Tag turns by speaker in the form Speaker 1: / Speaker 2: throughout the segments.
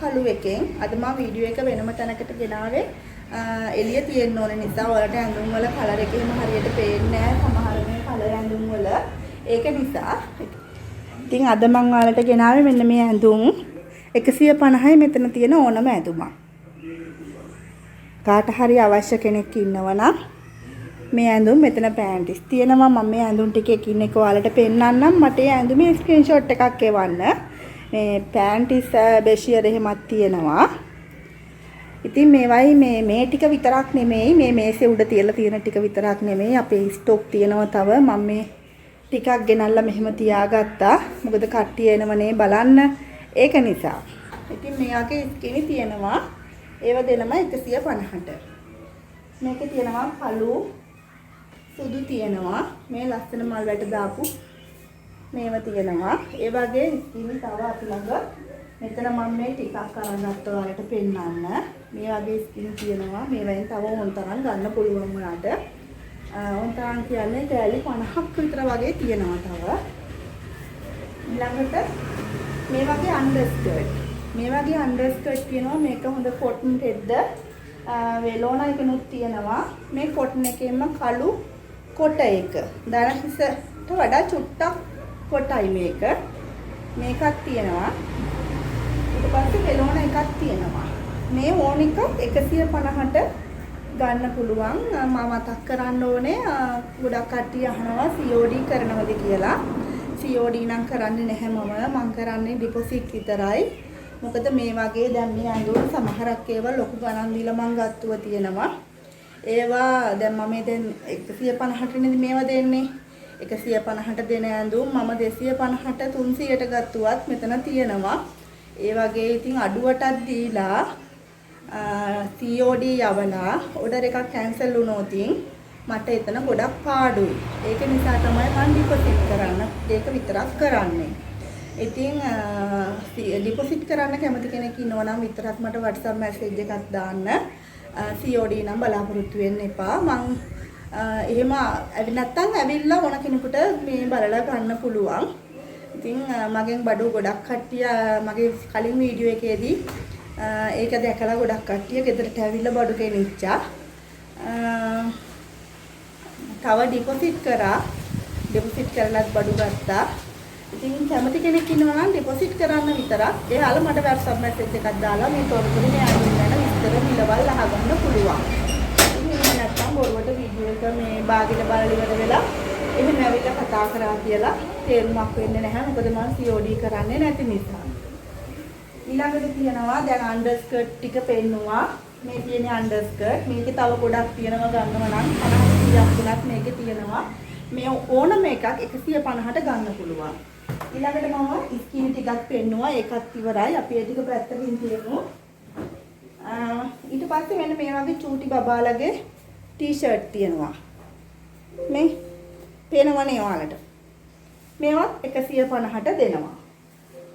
Speaker 1: කළු එකෙන්. අද මම වීඩියෝ එක වෙනම තැනකට ගෙනාවේ. එළිය තියෙන්න ඕන නිසා ඔයාලට ඇඳුම් වල කලර් එක එහෙම හරියට පේන්නේ නැහැ සමහර මේ කලර් ඇඳුම් වල. ඒක නිසා. ඉතින් අද මං ඔයාලට ගෙනාවේ මෙන්න මේ ඇඳුම් 150යි මෙතන තියෙන ඕනම ඇඳුමක්. කාට හරි අවශ්‍ය කෙනෙක් ඉන්නවනම් මේ ඇඳුම් මෙතන පෑන්ටිස් තියෙනවා. මම මේ ඇඳුම් ටික එකින් එක ඔයාලට පෙන්නන්නම්. මට ඒ ඇඳුමේ ස්ක්‍රීන්ෂොට් එකක් එවන්න. මේ පෑන්ටිස් බෙෂියර් එහෙමත් තියෙනවා. ඉතින් මේවයි මේ මේ ටික විතරක් නෙමෙයි, මේ මේසේ උඩ තියලා තියෙන ටික විතරක් නෙමෙයි, අපේ ස්ටොක් තියෙනවා තව. මම මේ ටිකක් ගෙනල්ලා මෙහෙම තියාගත්තා. මොකද කට්ටිය එනවනේ බලන්න. ඒක නිසා. ඉතින් මේ වගේ ස්කිනි තියෙනවා. ඒව දෙනවා 150ට. මේකේ තියෙනවා කළු සුදු තියෙනවා. මේ ලස්සන මල් වැට දාපු මේව තියෙනවා. ඒ වගේ ස්කිනි තව අපි ළඟ මෙතන මම මේ ටිකක් අරන් ගත්ත ඔයාලට පෙන්නන්න. මේ වගේ ස්කිනි තියෙනවා. මේවෙන් තව ඕන තරම් ගන්න පුළුවන් ඔයාලට. ඕන තරම් කියන්නේ කෑලි 50ක් විතර වගේ තියෙනවා තව. ඊළඟට මේ වගේ අන්ඩර්ස්කර්ට්. මේ වගේ අන්ඩර්ස්කර්ට් තියෙනවා. මේක හොඳ කොටන් රෙද්ද. වෙලෝනා එකනුත් තියෙනවා. මේ කොටන් එකෙන්ම කළු කොට එක. දන හිසට වඩා චුට්ටක් කොටයි මේක. මේකක් තියෙනවා. ඊට පස්සේ වෙලෝන එකක් තියෙනවා. මේ ඕන එකක් 150ට ගන්න පුළුවන්. මම මතක් කරන්න ඕනේ, ගොඩක් කට්ටිය අහනවා COD කරනවද කියලා. COD නම් කරන්නේ නැහැ මම. මං කරන්නේ ඩිපොසිට් විතරයි. මොකද මේ වගේ දැන් මේ ඇඳුම් සමහරක් ඒවා ලොකු ගණන් දීලා මං ගත්තුව තියෙනවා. ඒවා දැන් මම මේ දැන් 150ට නේද මේවා දෙන්නේ. 150ට දෙන ඇඳුම් මම 250ට 300ට ගත්තුවත් මෙතන තියෙනවා. ඒ වගේ ඉතින් අඩුවටත් දීලා COD යවලා ඔඩර් එකක් කැන්සල් වුණොත් මට එතන ගොඩක් පාඩුයි. ඒක නිසා තමයි මං ඩිපොසිට් කරන්න ඒක විතරක් කරන්නේ. ඉතින් ඩිපොසිට් කරන්න කැමති කෙනෙක් ඉන්නවා නම් විතරක් මට WhatsApp message එකක් දාන්න. COD නම් බලාපොරොත්තු වෙන්න එපා. මං එහෙම නැත්තම් ඇවිල්ලා ඕන කෙනෙකුට මේ බලලා ගන්න පුළුවන්. ඉතින් මගෙන් බඩු ගොඩක් කට්ටිය මගේ කලින් වීඩියෝ එකේදී ඒක දැකලා ගොඩක් කට්ටිය ගෙදරට ඇවිල්ලා බඩු ගෙනිච්චා. තව ඩිපොසිට් කරා. ඩිපොසිට් කරලත් බඩු ගත්තා. ඉතින් කැමති කෙනෙක් ඉන්නවා නම් ඩිපොසිට් කරන්න විතරක් එයාලා මට WhatsApp message එකක් දාලා මේ තොරතුරු මේ ඇඳුම් ගැන විස්තර මිලවල් අහගන්න පුළුවන්. ඉතින් එහෙම නැත්තම් බොරුවට වීඩියෝ එක මේ බාගෙට බලලා ඉවර වෙලා එහෙම ඇවිල්ලා කතා කරා කියලා තේරුමක් වෙන්නේ නැහැ. මොකද මම COD කරන්නේ නැති නිසා. ඊළඟට තියෙනවා දැන් අන්ඩර්ස්කර්ට් ටික පෙන්නුවා. මේ තියෙන අන්ඩර්ස්කර්ට්. මේකේ තව ගොඩක් තියෙනවා ගන්නව නම් 50 100ක් වුණත් මේකේ තියෙනවා. මේ ඕනම එකක් 150ට ගන්න පුළුවන්. ඊළඟට මම ස්කිනි ටිකක් පෙන්නුවා. ඒකත් ඉවරයි. අපි ඒ ටික පැත්තකින් තියමු. ඊට පස්සේ මෙන්න මේ වගේ චූටි බබාලගේ ටී-ෂර්ට් තියෙනවා. මේ පේනවනේ ඔයාලට. මේවත් 150ට දෙනවා.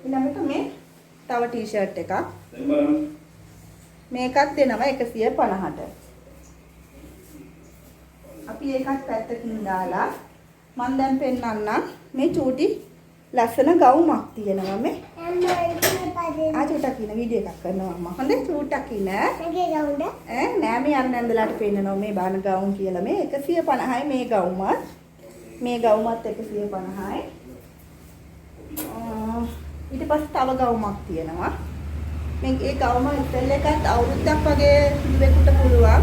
Speaker 1: ඊළඟට මේ තව ටී-ෂර්ට් එකක්. මේකත් දෙනවා 150ට. අපි ඒකත් පැත්තකින් දාලා මම දැන් පෙන්නන්නම් මේ චූටි ලස්සන ගවුමක් තියෙනවා මේ. ආ, චූටක් ඉන්න, වීඩියෝ එකක් කරනවා අම්මා. හොඳේ, චූටක් ඉන්න.
Speaker 2: මගේ ගවුන්ද?
Speaker 1: ඈ නෑ, මේ අර නැන්දලාට පෙන්නනවා මේ බාන ගවුම් කියලා. මේ 150යි මේ ගවුමත්. මේ ගවුමත් 150යි. ඊට පස්සේ තව ගවුමක් තියෙනවා. මේ ඒ ගවුම ඉස්සෙල් එකත් අවුරුද්දක් වගේ දුවෙකුට පුළුවන්.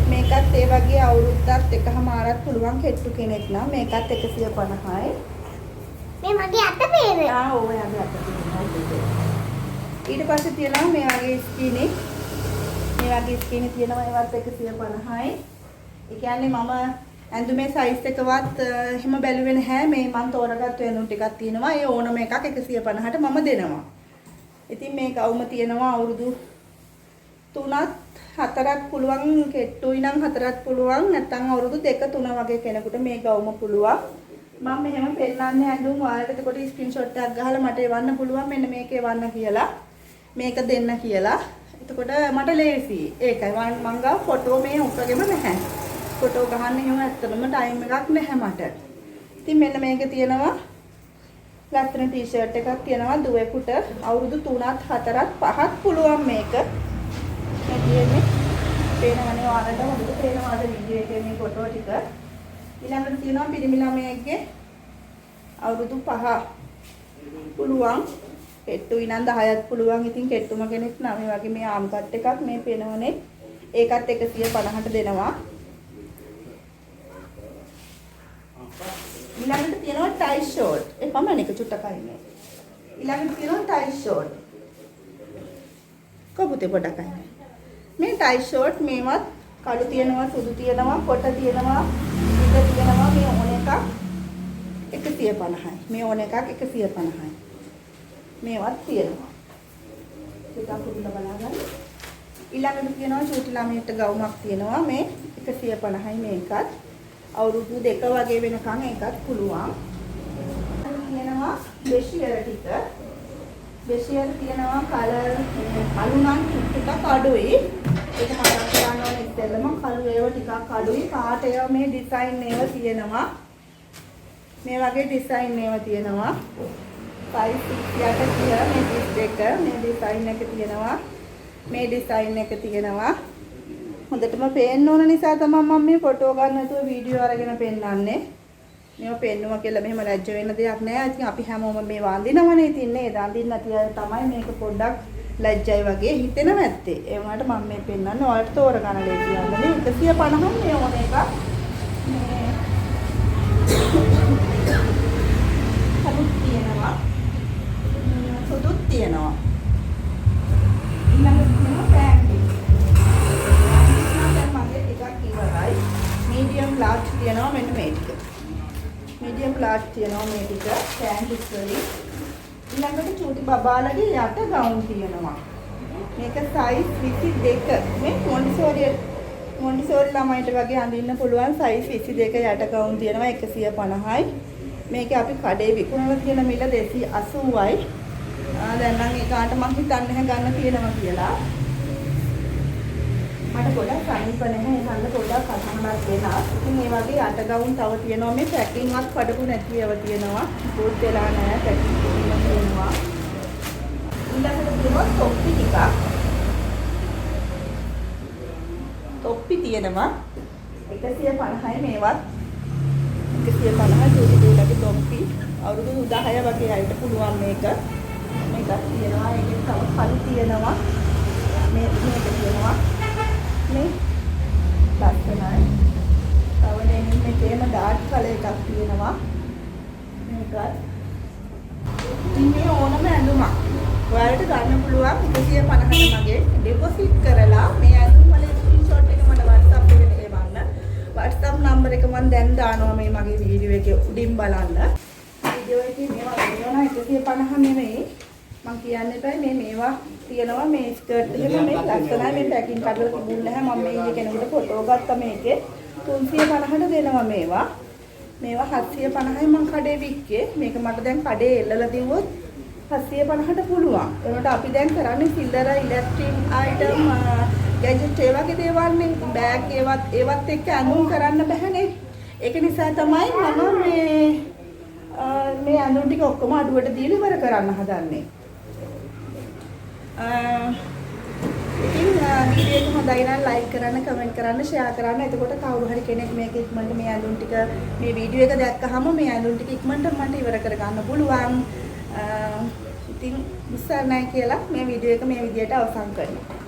Speaker 1: මේකත් ඒ වගේ අවුරුද්දක් එකහමාරක් පුළුවන් කෙට්ටු කෙනෙක් නම්. මේකත් 150යි.
Speaker 2: මේ මගේ අත පේන.
Speaker 1: ආ ඔව්, ඔයාගේ අත තියෙනවා. ඊට පස්සේ තියෙනවා මේ වගේ ස්කිනි. මේ වගේ ස්කිනි තියෙනවා, ඒවත් 150යි. ඒ කියන්නේ මම ඇඳුමේ සයිස් එකවත් එහෙම බැලුවේ නැහැ. මේ මං තෝරගත්තු ඇඳුම් ටිකක් තියෙනවා. ඒ ඕනම එකක් 150ට මම දෙනවා. ඉතින් මේ ගවුම තියෙනවා අවුරුදු 3ත් 4ක් පුළුවන්, කෙට්ටුයි නම් 4ක් පුළුවන්, නැත්නම් අවුරුදු 2 3 වගේ කෙනෙකුට මේ ගවුම පුළුවන්. මම මෙහෙම පෙන්නන්නේ ඇඳුම් ඔයාලට. එතකොට ස්ක්‍රීන්ෂොට් එකක් ගහලා මට එවන්න පුළුවන්, මෙන්න මේක එවන්න කියලා, මේක දෙන්න කියලා. එතකොට මට ලේසි. ඒකයි මං ගාව ෆොටෝ මේ ඔක්කොගෙම නැහැ. ෆොටෝ ගහන්න එහෙම ඇත්තටම ටයිම් එකක් නැහැ මට. ඉතින් මෙන්න මේක තියෙනවා. ලස්සන ටී-ෂර්ට් එකක් තියෙනවා දුවෙකුට අවුරුදු 3ත් 4ත් 5ත් පුළුවන් මේක. මේ තියෙන්නේ පේනවනේ ඔයාලට හොඳට පේනවාද වීඩියෝ එකේ මේ ෆොටෝ ටික. ඊළඟට තියෙනවා පිරිමි ළමයෙක්ගේ අවුරුදු 5 පුළුවන්. කෙට්ටුයි නම් 10ක් පුළුවන්. ඉතින් කෙට්ටුම කෙනෙක් නම් මේ වගේ මේ ආම් කට් එකක් මේ පේනවනේ. ඒකත් 150ට දෙනවා. ඊළඟට තියෙනවා ටයි ෂෝට්. ඒ පමණ එක චුට්ටක් අයින් වෙයි. ඊළඟට තියෙනවා ටයි ෂෝට්. කොපුතේ පොඩක් අයින් වෙයි. මේ ටයි ෂෝට් මේවත් කළු තියෙනවා, සුදු තියෙනවා, කොට තියෙනවා, පිට තියෙනවා. මේ ඕන එකක් 150යි. මේ ඕන එකක් 150යි. මේවත් තියෙනවා. ටිකක් උඩට බලා ගන්න. ඊළඟට තියෙනවා චූටි ළමයට ගවුමක් තියෙනවා. මේ 150යි මේකත්. අවුරුදු 2 වගේ වෙනකන් ඒකත් පුළුවන්. තියෙනවා බෙෂියර් ටික. බෙෂියර් තියෙනවා කලර් කළු නම් ටිකක් අඩුයි. ඒක මතක් කරගන්න ඕනේ ඉස්සෙල්ලම කළු ඒවා ටිකක් අඩුයි. පාට ඒවා මේ ඩිසයින් ඒවා තියෙනවා. මේ වගේ ඩිසයින් ඒවා තියෙනවා. 5 6 යට කියලා මේ 32 මේ ඩිසයින් එක තියෙනවා. මේ ඩිසයින් එක තියෙනවා. හොඳටම පේන්න ඕන නිසා තමයි මම මේ ෆොටෝ ගන්න නැතුව වීඩියෝ අරගෙන පෙන්නන්නේ. මේවා පෙන්නුවා කියලා මෙහෙම ලැජ්ජ වෙන්න දෙයක් නෑ. ඉතින් අපි හැමෝම මේවා අඳිනවනේ ඉතින් නේද? අඳින්න නැති අය තමයි මේක පොඩ්ඩක් ලැජ්ජයි වගේ හිතෙනව ඇත්තේ. ඒ වුණාට මම මේ පෙන්නන්නේ ඔයාලට තෝරගන්න ලේසියි. මේ 150 මේ ඕන එකක්. මේ කළුත් තියෙනවා. සුදුත් තියෙනවා. ඊළඟට තියෙනවා පෑන්ටි. දැන් මගේ ටිකක් ඉවරයි. මීඩියම් ලාර්ජ් තියෙනවා මෙන්න මේ ටික. මීඩියම් ලාර්ජ් තියෙනවා මේ ටික පෑන්ටිස් වලින්. ඊළඟට චූටි බබාලගේ යට ගවුම් තියෙනවා. මේක සයිස් 22. මේ මොන්ටිසෝරි ළමයිට වගේ අඳින්න පුළුවන් සයිස් 22 යට ගවුම් තියෙනවා 150යි. මේක අපි කඩේ විකුණලා තියෙන මිල 280යි. දැන් නම් ඒකට මං හිතන්නේ නැහැ ගන්න තියෙනවා කියලා. මට ගොඩක් සනීප නැහැ. ඒ හන්ද පොඩ්ඩක් අසහනක් වෙනවා. ඉතින් මේ වගේ යට ගවුම් තව තියෙනවා. මේ පැකින්වත් කඩපු නැති ඒවා තියෙනවා. පොත් වෙලා නැහැ. පැකින් කිරීම තියෙනවා. ඊළඟට තියෙනවා තොප්පි ටිකක්. තොප්පි තියෙනවා 150යි මේවත්. 150 චූටි චූටි තොප්පි. අවුරුදු 10 වගේ අයට පුළුවන් මේක. මේකක් තියෙනවා. ඒකෙන් තව කළු තියෙනවා. මේක තියෙනවා. මේ ලස්සනයි. තව ඩෙනිම් එකේම ඩාර්ක් කලර් එකක් තියෙනවා. මේකත්. ඉතින් මේ ඕනම ඇඳුමක් ඔයාලට ගන්න පුළුවන් 150ට මගේ ඩිපොසිට් කරලා මේ ඇඳුම් වල ස්ක්‍රීන්ෂොට් එක මට WhatsApp එකට එවන්න. WhatsApp number එක මම දැන් දානවා මේ මගේ වීඩියෝ එකේ උඩින් බලන්න. වීඩියෝ එකේ මේවා වෙනවා 150 නෙමෙයි. මං කියන්න එපා මේ මේවා තියෙනවා මේ ස්කර්ට් එහෙම මේ ලස්සනයි මේ පැකින් කඩලා තිබුණ නැහැ. මම මේ ඊයේ කෙනෙකුට ෆොටෝ ගත්තා මේකේ 350ට දෙනවා මේවා. මේවා 750යි මං කඩේ වික්කේ. මේක මට දැන් කඩේ එල්ලලා දිව්වොත් 750ට පුළුවන්. ඒකට අපි දැන් කරන්නේ සිල්ලර ඉලෙක්ට්‍රික් අයිටම් ගැජට් ඒ වගේ දේවල් නේ. බෑග් ඒවත් එක්ක ඇඳුම් කරන්න බැහැනේ. ඒක නිසා තමයි මම මේ ඇඳුම් ටික ඔක්කොම අඩුවට දීලා ඉවර කරන්න හදන්නේ. ඉතින් වීඩියෝ එක හොඳයි නම් ලයික් කරන්න, කමෙන්ට් කරන්න, ෂෙයා කරන්න. එතකොට කවුරු හරි කෙනෙක් මේක ඉක්මනට මේ ඇඳුම් ටික මේ වීඩියෝ එක දැක්කහම මේ ඇඳුම් ටික ඉක්මනට මට ඉවර කරගන්න පුළුවන්. ඉතින් උත්සාහ නැහැ කියලා මේ වීඩියෝ එක මේ විදියට අවසන් කරනවා.